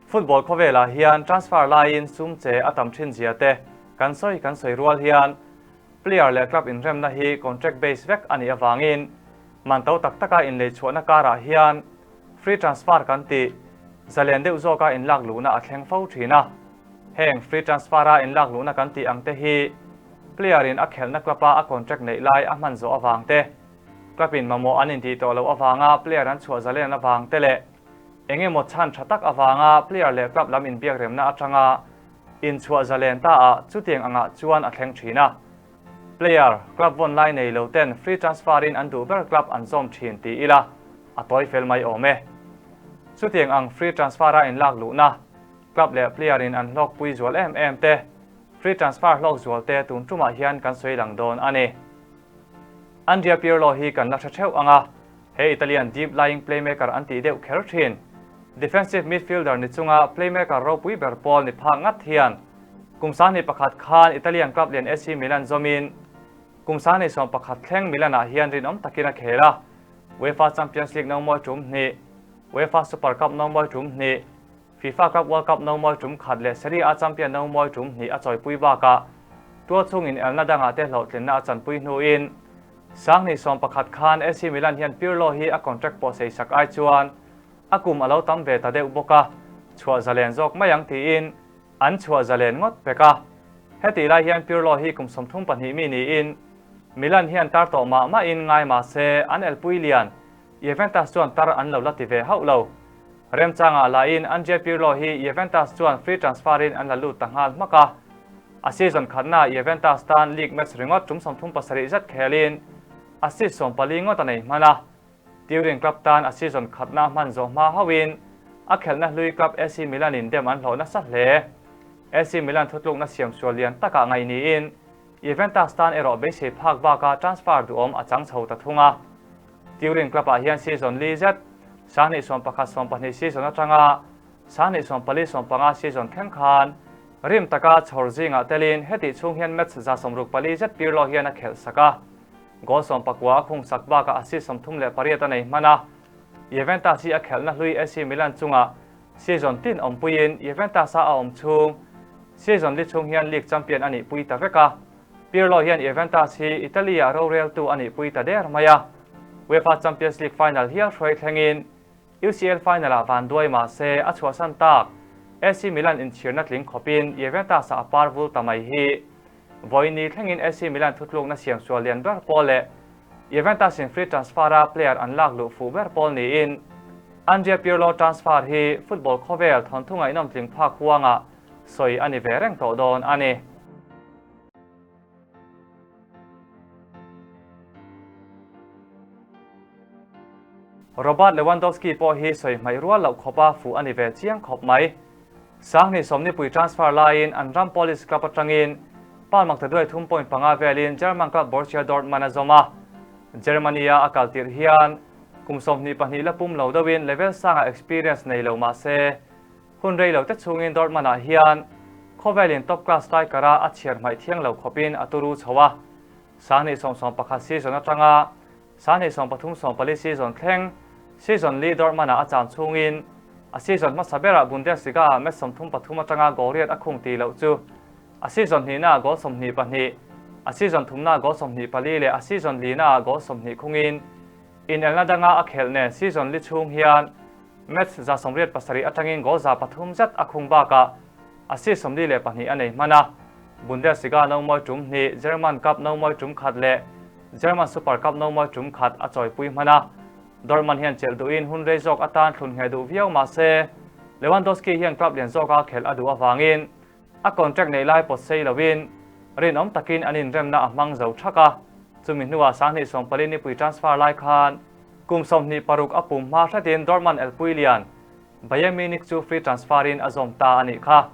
Football khawvelah hian transfer laiin sum che a tam thin zia te kan sawi kan sawi rual hian player leh club inremna hi contract base vek a nih avangin man to tak taka inlei chhuahna karah hian free transfer kan tih zalen deuh zawka inlak luhna a thleng fo thin a. Heng free transfer-a inlak luhna kan tih ang te hi player in a khelhna club-a a contract neih lai a hman zawh avang te, club in mamawh an intih tawh loh avanga player an chhuah zalen avang te leh eng emaw chhan tha tak avanga player leh club lam inbiak remna atanga inchhuah zalen ta ah chutiang angah chuan a thleng thin a. Player, club vawn lai nei lo ten free transfer in an duh ber club an zawm thin ti ila a tawi fel mai awm e. Chutiang ang free transfer-a inlak luhna Club leh player in an hlawkpui zual em em te, free transfer hlawk zual te tun tumah hian kan sawi lang dawn a ni. Andrea Pirlo hi kan la hre theuh ang a, he Italian deep lying playmaker an tih deuh kher thin. Defensive midfielder ni chunga playmaker ropui ber pawl ni phak ngat hian kum 21 khan Italian club lian AC Milan zawmin kum 21 thleng Milan ah hian rinawm takin a khel a, UEFA Champions League nomawi tum hnih, UEFA Super Cup nomawi tum hnih, FIFA Club World Cup nomawi tum khat leh Serie A champion nomawi tum hnih a chawipui bakah tual chungin elna dangah te hlawhtlinna a chanpui hnuin 2011 khan AC Milan hian Pirlo hi a contract pawh sei sak ai chuan a kum a lo tam ve ta deuh bawk a, chhuah zalen zawk mai ang tiin an chhuah zalen ngawt pek a. Hetih lai hian Pirlo hi kum 32 mi niin Milan hian tar tawh mah mahin ngai mah se an elpui lian Juventus chuan tar an lo la ti ve hauh lo. Remchangah lahin Andrea Pirlo hi Juventus chuan free transfer-in an la lut ta nghal hmak a. A season khatnaah Juventus tan league match ringawt tum 37 zet khelin assist 14 ngawt a nei hman a. Turin club tan a season khatna hman zawh hma hauhin a khelhna hlui club AC Milan-in dem an hlawh nasa hle. AC Milan thutlukna siam sual lian takah ngaih niin Juventus tan erawh beisei phak baka transfer duhawm a chang chho ta thung a. Turin club-ah hian season li zet, 2011 12 season atanga 2014 15 season thleng khan rim taka chhawr zingah telin hetih chhung hian match 64 zet Pirlo hian a khelh sak a. Goal 19 a khung sak bakah assist 38 a nei hman a. Juventus hi a khelhna hlui AC Milan chungah season tin awmpuiin Juventus-a a awm chhung season li chhung hian league champion a nihpui ta vek a. Pirlo hian Juventus hi Italy-ah roreltu a nihpui ta der mai a, UEFA Champions League final hial hruai thlengin UCL final-ah van duai mah se a chhuahsan tak. AC Milan inchhirna tling khawpin Juventus-ah a par vul ta mai hi. Vawiin thlengin AC Milan thutlukna siam sual lian ber pawl leh Juventus-in free transfer-a player an lak luh fuh ber pawl niin Andrea Pirlo transfer hi football khawvel thawnthu ngaihnawm tling phak huangah sawi a ni ve reng tawh dawn a ni. Robert Lewandowski pawh hi sawi hmaih rual loh khawpa fuh a ni ve chiang khawp mai. 2020 transfer laiin an ram Polish club atangin Palmak ta duai thum point panga velin German club Borussia Dortmund a zawm a. Germany-a a kal tirh hian kum 22 la pum lo deuhin level sanga experience nei lo mah se hun rei lo te chhungin Dortmund-ah hian khawvelin top class striker-a a chhiar hmaih thiang lo khawpin a turu chho a. 2011 season atanga 2013 14 season thleng season li Dortmund-ah a cham chhungin a season hmasa berah Bundesliga-ah match 33 atanga goal riat a khung ti loh chu a season hnihnaah goal 22, a season thumnaah goal 24 leh a season linaah goal 20 khungin inelna danga a khelh nen season li chhung hian match 187 atangin goal 300 zet a khung bakah assist 42 a nei hman a. Bundesliga nomawi tum hnih, German Cup nomawi tum khat leh German Super Cup nomawi tum khat a chawipui hman a. Dortmund hian chelh duhin hun rei zawk atan thlun ngheh duh viau mah se Lewandowski hian club lian zawka khelh a duh avangin a contract nei lai pawt sei loin rinawm takin an inremna a hmang zo thak a. Chumi hnuah 2014 nipui transfer lai khan kum 26 a pum hma hretin Dortmund elpui lian Bayern Munich chu free transfer-in a zawm ta a nih kha.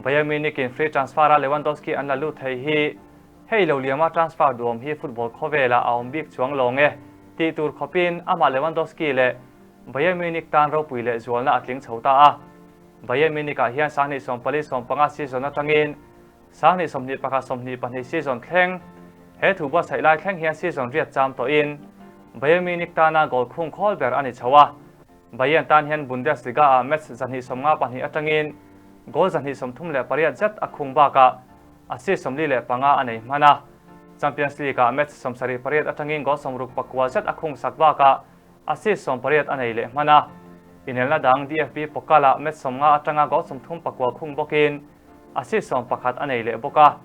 Bayern Munich-in free transfer-a Lewandowski an la lut thei hi hei lo liama transfer duhawm hi football khawvelah a awm bik chuang lawng e tih tur khawpin amah Lewandowski leh Bayern Munich tan ropui leh zualna a tling chho ta a. Bayern Munich-ah hian 2014 15 season atangin 2021 22 season thleng he thu buatsaih lai thleng hian season riat cham tawhin Bayern Munich tana goal khung khawl ber a ni chho a. Bayern tan hian Bundesliga-ah match 252 atangin goal 238 zet a khung bakah assist 45 a nei hman a. Champions League-ah match 78 atangin goal 69 zet a khung sak bakah assist 18 a nei leh hman a. Inelna dang DFB Pokal-ah match 50 atanga goal 39 khung bawkin assist 11 a nei leh bawk a.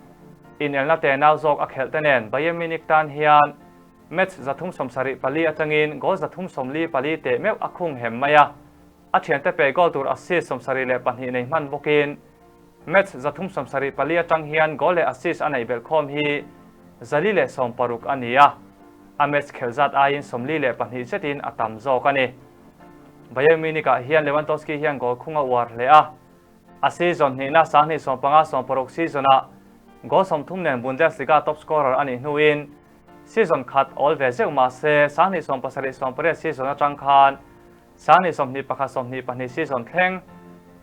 Inelna tenau zawk a khelh te nen Bayern Munich tan hian Match 374 atangin goal 344 teh meuh a khung hem mai a. A thiante pe goal tur assist 72 nei hman bawkin match 374 atang hian goal leh assist a neih belh khawm hi 460 a ni a. A match khelh zat aiin 42 zetin a tam zawk a ni. Bayern Munich-ah hian Lewandowski hian goal khung a uar hle a. A season hnihna 2015-16 season-ah goal 30 nen Bundesliga top scorer a nih hnuin season khat awl ve zeuh mah se 2017-18 season atang khan 2021-22 season thleng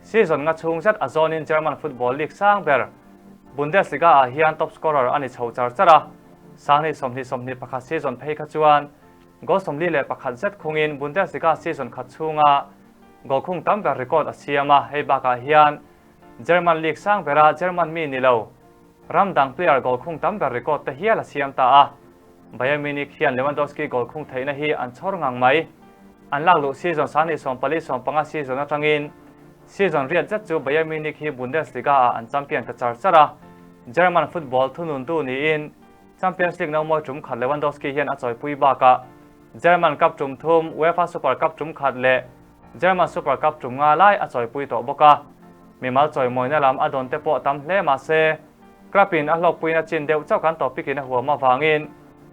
season nga chhung zet a zawnin German Football League sang ber Bundesliga-ah hian top scorer a ni chho char char a. 2020-21 season phei kha chuan goal 41 zet khungin Bundesliga season khat chhunga goal khung tam ber record a siam a. Hei bakah hian German League sang bera German mi ni lo ram dang player goal khung tam ber record te hial a siam ta a. Bayern Munich hian Lewandowski goal khung theihna hi an chhawr ngang mai. An lak luh season 2014-15 season atangin season riat zet chu Bayern Munich hi Bundesliga-ah an champion ta char char a. German football thununtu niin Champions League nomawi tum khat Lewandowski hian a chawipui bakah German Cup tum thum, UEFA Super Cup tum khat leh German Super Cup tum nga lai a chawipui tawh bawk a. Mimal chawimawina lam a dawn te pawh tam hle mah se club-in a hlawkpuina chin deuh chauh kan topic-in a huam avangin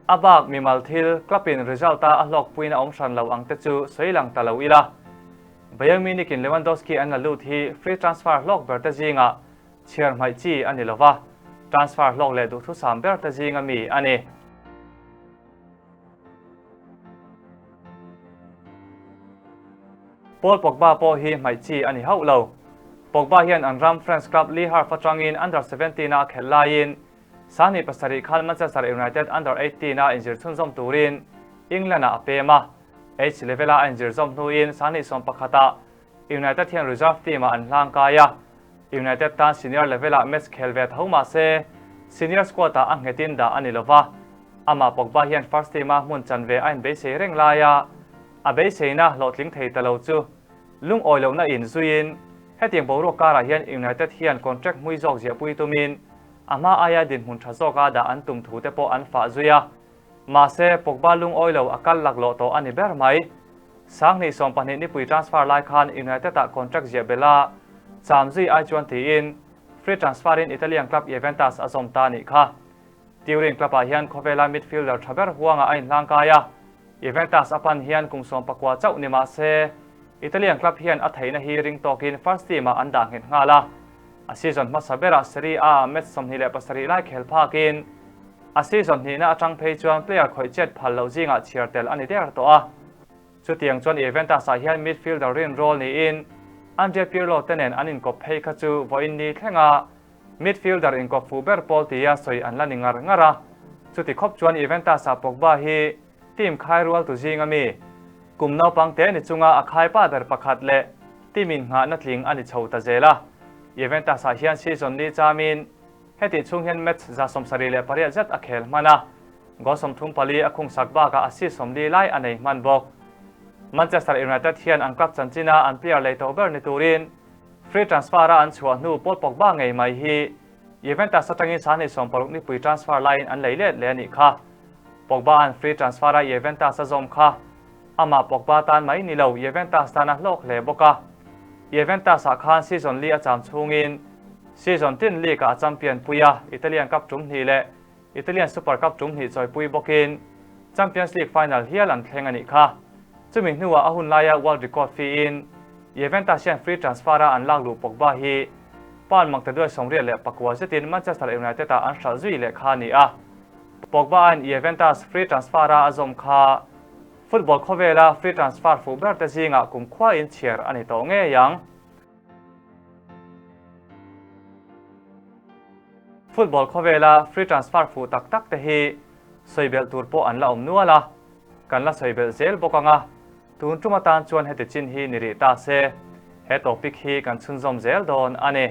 a bak mimal thil club-in result-a a hlawkpuina awm hran lo ang te chu sawi lang ta lo ila. Bayern Munich-in Lewandowski an la lut hi free transfer hlawk ber te zingah chhiar hmaih chi a ni lova, transfer hlawk leh duhthusam ber te zinga mi a ni. Paul Pogba pawh hi hmaih chi a ni hauh lo. Pogba hian an ram France club Le Havre atangin under 17 a a khelh laiin 27 khan Manchester United under 18 a inzir chhunzawm turin England-ah a pem a. Age level-a a inzir zawm hnuin 21 ah United hian reserve team-ah an hlang kai a. United tan senior level-ah match khel ve tho mah se senior squad-ah a nghetin dah a ni lova. Amah Pogba hian first team-a hmun chanve a inbeisei reng laia a beiseina hlawhtling thei ta lo chu lungawi lohna in zuiin hetiang boruak karah hian United hian contract hmui zawk ziahpui tumin a hma aia dinhmun tha zawka dah an tum thu te pawh an fah zui a. Mahse, Pogba lungawi lo a kal laklawh tawh a ni ber mai. 2020 nipui transfer lai khan United-ah contract ziah belh a, cham zui ai chuan tiin free transfer-in Italian club Juventus a zawm ta a nih kha. Turin club-ah hian khawvela midfielder tha ber huangah a inhlang kai a, Juventus a pan hian kum 19 chauh ni mah se Italian club hian a theihna hi ring tawkin first team-ah an dah nghet nghal a. A season hmasa berah Serie A-ah match 27 lai khel phakin a season hnihna atang phei chuan player khawih chet phal loh zingah chhiar tel a ni der tawh a. Chutiang chuan Juventus-ah hian midfielder rin role niin Andrea Pirlo te nen an inkawp phei kha chu vawiin ni thlenga midfielder inkawp fuh ber pawl tia sawi an la ni ngar ngar a. Chuti khawp chuan Juventus-ah Pogba hi team khai rual tu zinga mi kum naupang te ni chunga a khai pa ber pakhat leh team in nghahna tling a ni chho ta zel a. Juventus-ah hian season ni chamin heti chhung hian match 78 zet a khel hman a, goal 34 a khung sak bakah assist 40 lai a nei hman bawk. Manchester United hian an club chanchina an player lei tawh ber ni turin free transfer-a an chhuah hnu Paul Pogba ngei mai hi Juventus atangin 2016 nipui transfer laiin an lei let leh a nih kha. Pogba an free transfer-a Juventus a zawm kha amah Pogba tan mai ni lo Juventus tan a hlawk hle bawk a. Juventus-ah khan season li a cham chhungin season tin league-ah a champion pui a, Italian Cup tum hnih leh Italian Super Cup tum hnih chawipui bawkin Champions League final hial an thleng a nih kha. Chumi hnuah a hun laia world record fee-in Juventus hian free transfer-a an lak luh Pogba hi pound maktaduai 89 zetin Manchester United-ah an hralh zui leh kha a ni a. Pogba-a'n Juventus free transfer-a a zawm kha football khawvela free transfer fuh ber te zingah kum khuain chhiar a ni tawh ngei ang. Football khawvela free transfer fuh tak tak te hi sawi belh tur pawh an la awm nual a, kan la sawi belh zel bawk ang a. Tun tum atan chuan heti chin hi ni rih ta se, he topic hi kan chhunzawm zel dawn a ni.